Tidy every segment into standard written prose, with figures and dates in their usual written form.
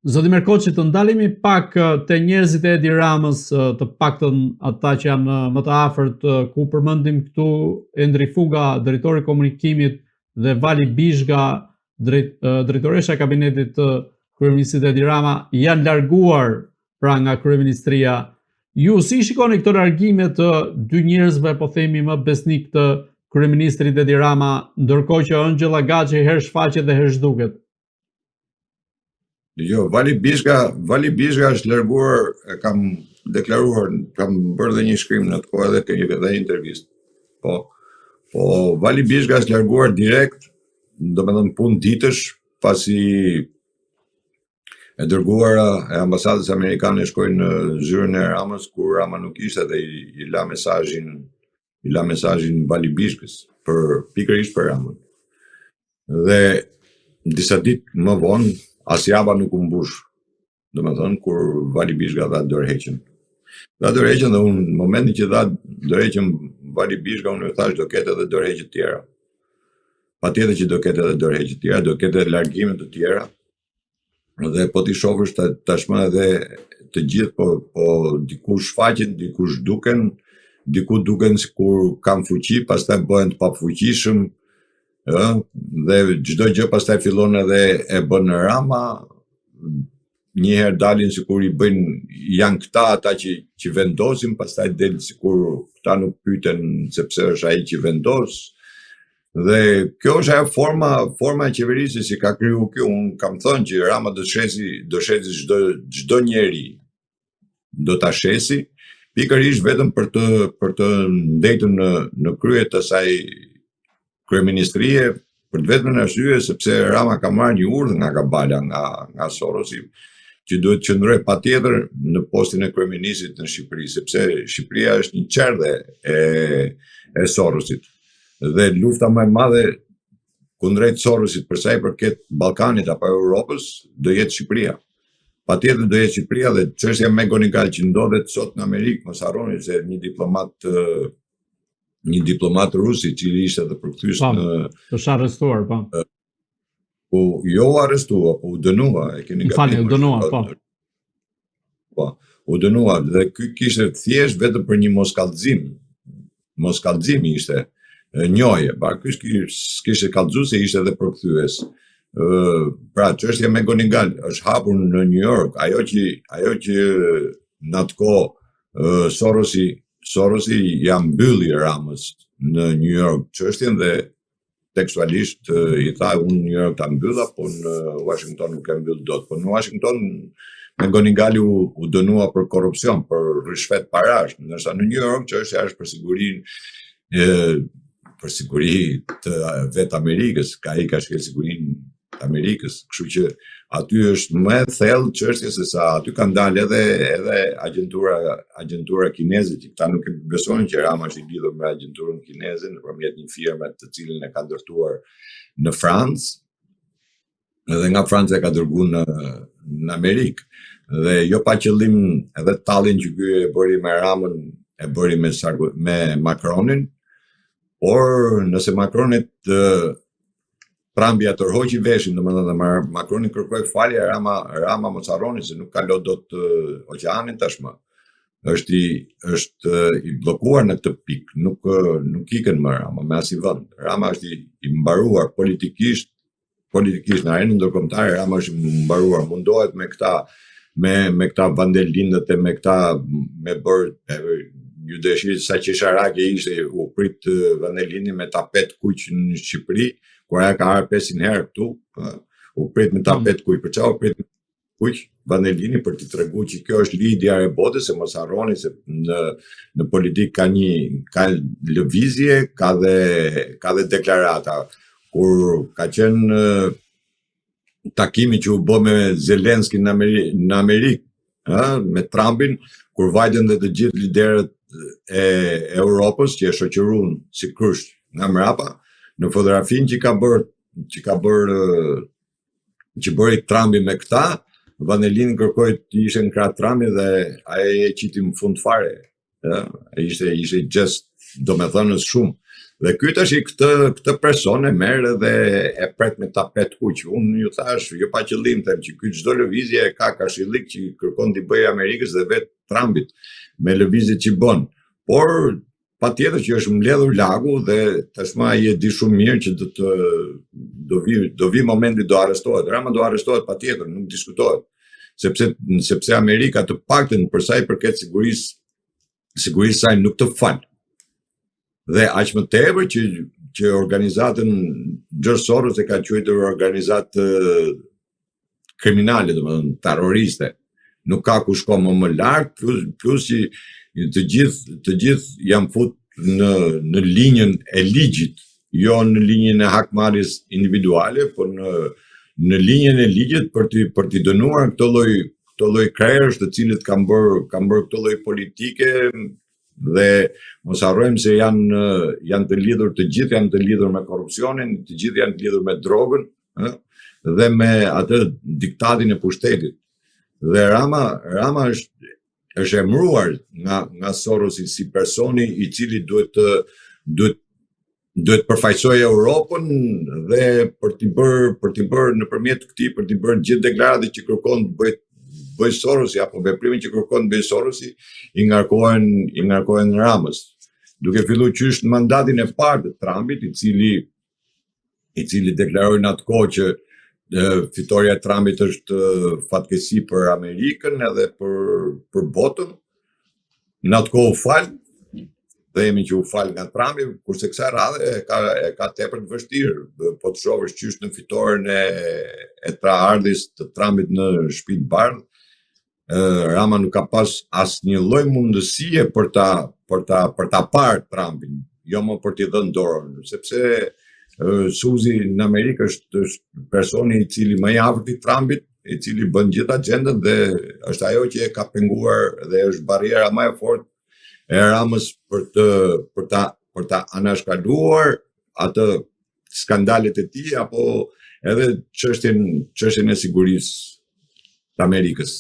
Zoti Merkoçi, të ndalemi pak te njerëzit e Edi Ramës, të paktën ata që janë më të afërt, ku përmendim këtu Endri Fuga, drejtori i komunikimit dhe Vali Bizhga, drejt, drejtoresha e kabinetit të kryeministrit Edi Rama, janë larguar pra nga kryeministria. Ju si i shikoni këto largime të dy njerëzve, po themi më besnik të kryeministrit Edi Rama, ndërkohë që Engjëll Agaçi herë shfaqet dhe herë zhduket? Jo, Vali Bizhga, Vali Bizhga është larguar, e kam deklaruar, kam bërë dhe një shkrim në atë kohë edhe ke edhe një intervistë. Po, po Vali Bizhga është larguar direkt, domethënë punë ditësh, pasi e dërguara e ambasadës amerikane shkoi në zyrën e Ramës, kur Rama nuk ishte dhe i, i la mesazhin i la mesazhin Vali Bizhgës për pikërisht për Ramën. Dhe disa ditë më vonë, as java nuk u mbush, domethënë, kur Vali Bizhga dha dorëheqjen. Dha dorëheqjen dhe unë në momentin që dha dorëheqjen Vali Bizhga, unë i thashë do ketë edhe dorëheqje të tjera. Patjetër që do ketë edhe dorëheqje të tjera, do ketë edhe largime të tjera, Dhe po t'i shofësh tashmë edhe të gjithë po po diku shfaqen, diku zhduken, diku duken sikur kanë fuqi, pastaj bëhen të pafuqishëm, ë, dhe çdo gjë pastaj fillon edhe e bën Rama, një herë dalin sikur i bëjnë janë këta ata që që vendosin, pastaj del sikur këta nuk pyeten sepse është ai që vendos. Dhe kjo është ajo forma, forma e qeverisjes që ka kriju kjo. Unë kam thënë që Rama do shesi, do shesi çdo çdo njeri. Do ta shesi pikërisht vetëm për të për të ndejtur në në krye të asaj kryeministrie për të vetmen arsye sepse Rama ka marrë një urdhër nga Kabala, nga nga Sorosi që duhet të qëndrojë patjetër në postin e kryeministrit në Shqipëri, sepse Shqipëria është një çerdhe e e Sorosit. Dhe lufta më e madhe kundrejt Sorosit për sa i përket Ballkanit apo Europës do jetë Shqipëria. Patjetër do jetë Shqipëria dhe çështja McGonigal që ndodhet sot në Amerikë, mos harroni se një diplomat një diplomat rus i cili ishte edhe përkthyes po, në është arrestuar, po. Po jo u arrestua, po u dënua, e keni gabim. Falni, u dënua, po. Po, u dënua dhe ky kishte thjesht vetëm për një moskallëzim. Moskallëzim ishte njohje, pa ky s'kishte kallëzu se ishte edhe përkthyes. Ë, pra çështja McGonigal është hapur në New York, ajo që ajo që në atë kohë Sorosi Sorosi ia mbylli Ramës në New York çështjen dhe tekstualisht i tha unë në New York ta mbylla, po në Washington nuk e mbyll dot. Po në Washington McGonigali u, u dënua për korrupsion, për ryshfet parash, ndërsa në New York çështja është për sigurinë e për siguri të vetë Amerikës, ka i ka shkel sigurinë Amerikës, kështu që aty është më e thellë çështja se sa aty kanë dalë edhe edhe agjentura agjentura kineze që këta nuk e besojnë që Rama është i lidhur me agjenturën kineze nëpërmjet një firme të cilën e ka ndërtuar në Francë edhe nga Franca e ka dërguar në në Amerikë dhe jo pa qëllim edhe tallin që ky e bëri me Ramën e bëri me Sarko, me Macronin por nëse Macronit Trumpi ia tërhoqi veshin, domethënë dhe Macroni kërkoi falje, Rama, Rama mos harroni se nuk kalon dot oqeanin tashmë. Është i është i bllokuar në këtë pikë, nuk nuk ikën më Rama me asnjë vend. Rama është i, i mbaruar politikisht, politikisht në arenën ndërkombëtare Rama është i mbaruar, mundohet me këta me me këta Van der Lindët e me këta me bër ju deshi sa qesharake ishte u prit Van der Lindi me tapet kuq në Shqipëri, kur ajo ka ardhur 500 herë këtu, u prit me tapet kuq. Për çfarë u prit kuq Van der Lindi për të treguar që kjo është liderja e botës, se mos harroni se në në politikë ka një ka lëvizje, ka dhe ka dhe deklarata. Kur ka qenë takimi që u bë me Zelenskin në Amerikë, në Amerikë, ë, me Trumpin, kur vajtën dhe të gjithë liderët e Europës që e shoqëruan si krushq nga mrapa, në fotografinë që ka bërë që ka bërë që bëri Trumpi me këta, Van der Linden kërkoi të ishte në krah Trumpit dhe ai e qiti në fund fare. Ë, ishte ishte gjest domethënës shumë. Dhe ky tash i këtë këtë person e merr edhe e pret me tapet kuq. Unë ju thash, jo pa qëllim them që ky çdo lëvizje e ka karshillik që kërkon t'i bëjë Amerikës dhe vetë Trumpit me lëvizjet që bën. Por patjetër që është mbledhur lagu dhe tashmë ai e di shumë mirë që do të do vi do vi momenti do arrestohet. Rama do arrestohet patjetër, nuk diskutohet. Sepse sepse Amerika të paktën për sa i përket sigurisë sigurisë saj nuk të fal. Dhe aq më tepër që që organizatën George Soros e ka quajtur organizatë kriminale, domethënë terroriste. Nuk ka ku shko më më lart, plus plus që të gjithë të gjithë janë fut në në linjën e ligjit, jo në linjën e hakmarrjes individuale, por në në linjën e ligjit për t'i për t'i dënuar këto lloj këto lloj krerësh të cilët kanë bërë kanë bërë këto lloj politike dhe mos harrojmë se janë janë të lidhur të gjithë janë të lidhur me korrupsionin, të gjithë janë të lidhur me drogën, ë dhe me atë diktatin e pushtetit. Dhe Rama Rama është është emëruar nga nga Sorosi si personi i cili duhet të duhet duhet të përfaqësojë Europën dhe për t'i bërë për t'i bërë nëpërmjet këtij për t'i bërë gjithë deklaratat që kërkon të bëjë bëjë Sorosi apo veprimin që kërkon të bëjë Sorosi i ngarkohen i ngarkohen Ramës. Duke filluar qysh në mandatin e parë të Trumpit, i cili i cili deklaroi në atë kohë që fitorja e Trumpit është fatkeqësi për Amerikën edhe për për botën. Në atë kohë u fal, themi që u fal nga Trumpi, kurse kësaj radhe e ka e ka tepër të vështirë. Po të shohësh qysh në fitoren e e tra ardhjes të Trumpit në Shtëpi të Bardhë, Rama nuk ka pas asnjë lloj mundësie për ta për ta për ta parë Trumpin, jo më për t'i dhënë dorën, sepse Suzi në Amerikë është është personi i cili më i afërt i Trumpit, i cili bën gjithë agjendën dhe është ajo që e ka penguar dhe është barriera më e fortë e Ramës për të për ta për ta anashkaluar atë skandalet e tij apo edhe çështjen çështjen e sigurisë të Amerikës.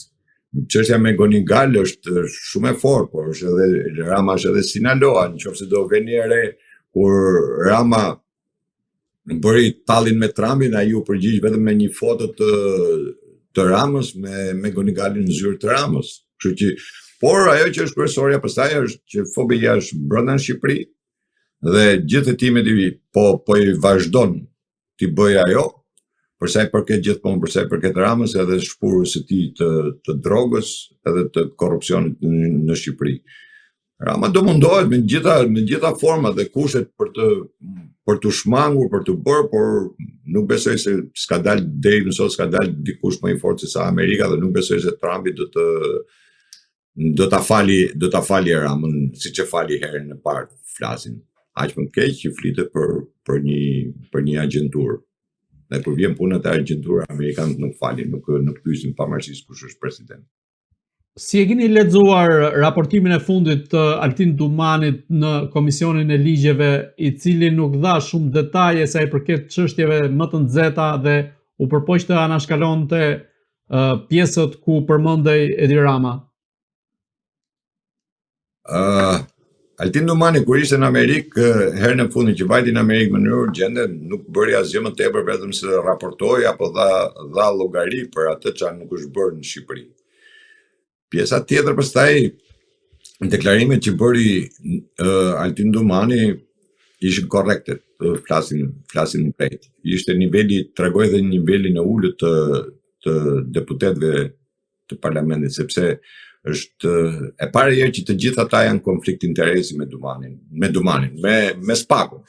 Çështja McGonigal është shumë e fortë, por është edhe Rama është edhe Sinaloa, në qoftë se do veni re kur Rama bëri tallin me Trumpin, ai u përgjigj vetëm me një foto të të Ramës me McGonigalin në zyrë të Ramës. Kështu që por ajo që është kryesorja pastaj është që FBI është brenda në Shqipëri dhe gjithë hetimet i po po i vazhdon t'i bëjë ajo, për sa i përket gjithmonë, për sa i përket Ramës edhe shpurës së tij të të drogës edhe të korrupsionit në, në Shqipëri. Rama do mundohet me gjitha me gjitha format dhe kushtet për të për të shmangur, për të bërë, por nuk besoj se s'ka dalë deri më sot s'ka dalë dikush më i fortë se sa Amerika dhe nuk besoj se Trumpi do të do ta fali do ta fali Ramën siç e fali herën e parë flasim. Aq më keq që flitet për për një për një agjenturë. Dhe kur vjen puna te agjentura amerikanët nuk falin, nuk nuk pyesin pavarësisht kush është president. Si e keni lexuar raportimin e fundit të Altin Dumanit në Komisionin e Ligjeve, i cili nuk dha shumë detaje sa i përket çështjeve më të nxehta dhe u përpoq të anashkalonte pjesët ku përmendej Edi Rama? Uh, Altin Dumani kur ishte në Amerikë, herën e fundit që vajti në Amerikë në mënyrë urgjente, nuk bëri asgjë më tepër vetëm se raportoi apo dha dha llogari për atë çfarë nuk është bërë në Shqipëri. Pjesa tjetër pastaj deklarimet që bëri uh, Altin Dumani ishin korrekte, të flasim flasim drejt. Ishte niveli tregoi edhe nivelin e ulët të të deputetëve të parlamentit, sepse është e para herë që të gjithë ata janë konflikt interesi me Dumanin, me Dumanin, me me Spakun.